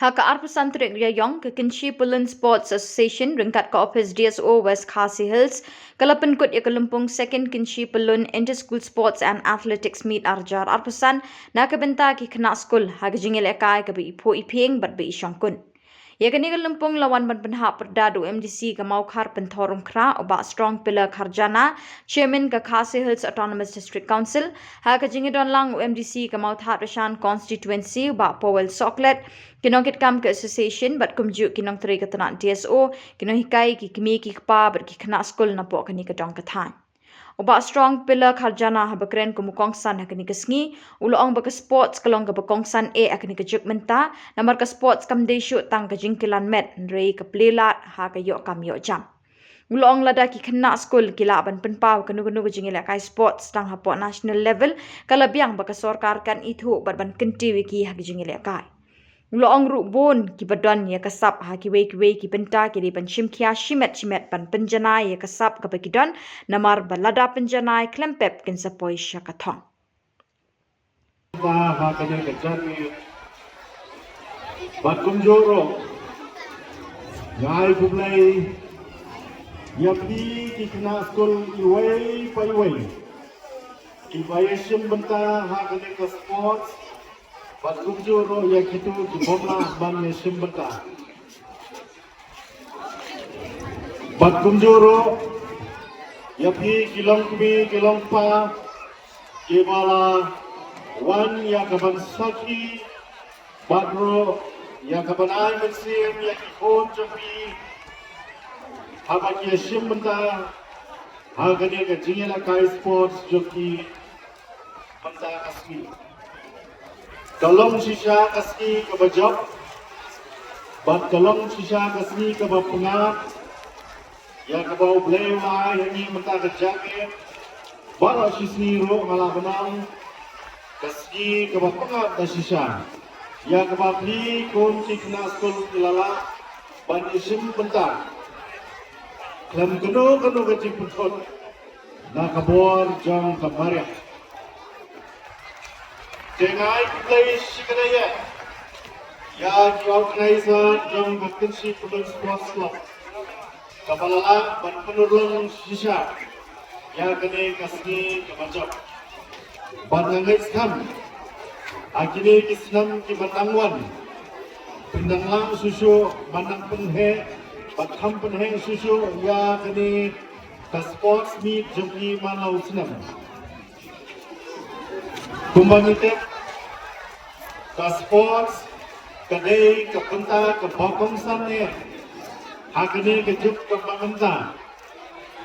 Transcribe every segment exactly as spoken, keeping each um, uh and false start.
Ha ka arphew san tarik Rymphang, ka Kynshi Pyllun Sports Association ryngkat ka Office D S O West Khasi Hills ka la pynkut ïa ka lympung Second Kynshi Pyllun Inter-School Sports and Athletics Meet arhajar arphew san na ka bynta ki khynnah skul ha ka jingïalehkai kaba iphuh iphieng bad ba ishongkun. Ïa kane ka lympung la wan ban pynhap pyrda da u M D C ka Mawkhar Pynthorumkhrah, u Bah Strong Pillar Kharjana, Chairman ka Khasi Hills Autonomous District Council, ha ka jingïadon lang u M D C ka Mawthadraishan Constituency, u Bah Powell Sohkhlet, ki nongkitkam ka association bad kumjuh ki nongtrei ka tnat D S O, ki nonghikai, ki kmie ki kpa bad ki khynnah skul napoh kane ka dong ka thaiñ. U Bah Strong Pillar Kharjana haba kren kum u kongsan ha kane ka sngi, u la ong ba ka sports ka long kaba kongsan eh ha kane ka juk mynta, namar ka sports kam dei shuh tang ka jingkilan met, hynrei ka plie lad ha ka ïoh kam ïoh jam. U la ong lada ki khynnah skul ki lah ban pynpaw kano kano ka jingïalehkai sports tang hapoh national level, ka la biang ba ka sorkar kan ithuh bad ban kyntiew ïa ki ha ka jingïalehkai. U la ong ruh bun kiba don ïa ka sap ha kiwei kiwei ki bynta ki dei ban shim khia shimet shimet ban pynjanai ïa ka sap kaba ki don, namar ba lada pynjanai khlem pep kin sa poi sha ka thong. Ba ha kane ka jingïalehkai bad kumjuh ruh, nga ai khublei ïa phi ki khynnah skul iwei pa iwei kiba ïashim bynta ha kane ka sports, bad kumjuh ruh ïa kito ki bym lah ban ïashim bynta. Bad kumjuh ruh ïa phi ki longkmie ki longkpa kiba la wan ïa ka ban sakhi, bad ruh ïa ka ban ai mynsiem ïa ki khun jong phi haba ki ïashim bynta ha kane ka jingïalehkai sports jong ki mynta ka sngi. Ka long shisha ka sngi kaba jop, bad ka long shisha ka sngi kaba pyngngad ïa kaba U Blei u la ai ha ngi mynta ka jingim. Baroh shi sngi ruh nga lah ban ong ka sngi kaba pyngngad da shisha ïa kaba phi kum ki khynnah skul ki la lah ban ïashim bynta khlem kano kano ka jingpynthut na ka bor jong ka mariang. Te nga ai khublei shikatdei ïa ki organizer jong ka Kynshi Pyllun Sports Club kaba la lah ban pynurlong shisha ïa kane ka sngi kaba jop. Bad nga ngeit skhem ha kine ki snem kiba dang wan, phin dang lah shuh shuh ban dang pynheh bad kham pynheh shuh shuh ïa kane ka sports meet jong ki man la u snem. Kumba ngi tip, ka sports ka dei ka bynta kaba kongsan eh ha kane ka juk kaba mynta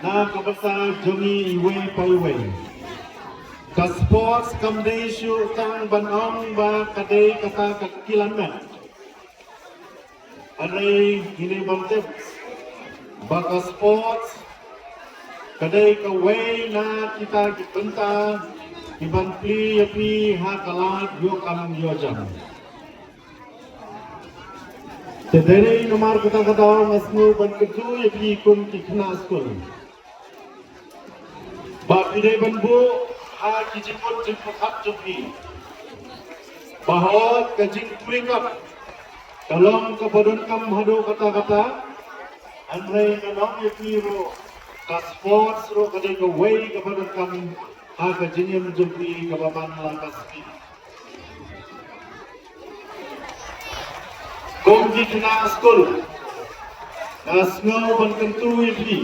na ka bynta jong ngi iwei pa iwei. Ka sports kam dei shuh tang ban ong ba ka dei kata ka kilan met. Hynrei ngi dei ban tip ba ka sports ka dei kawei na kita ki bynta kiban plie ïa phi ha ka lad ïoh kam ïoh jam. Te dei namar kata ka daw nga sngew ban kyntu ïa phi kum ki khynnah skul ba phi dei ban buh ha ki jingmut jingpyrkhat jong phi ba hooid ka jingpyrkhat ka long kaba donkam haduh katta katta. Hynrei nga ong ïa phi ruh, ka sports ruh ka dei kawei kaba donkam ha ka jingim jong phi kaba man la ka sngi. Kum ki khynnah skul, nga sngew ban kyntu ïa phi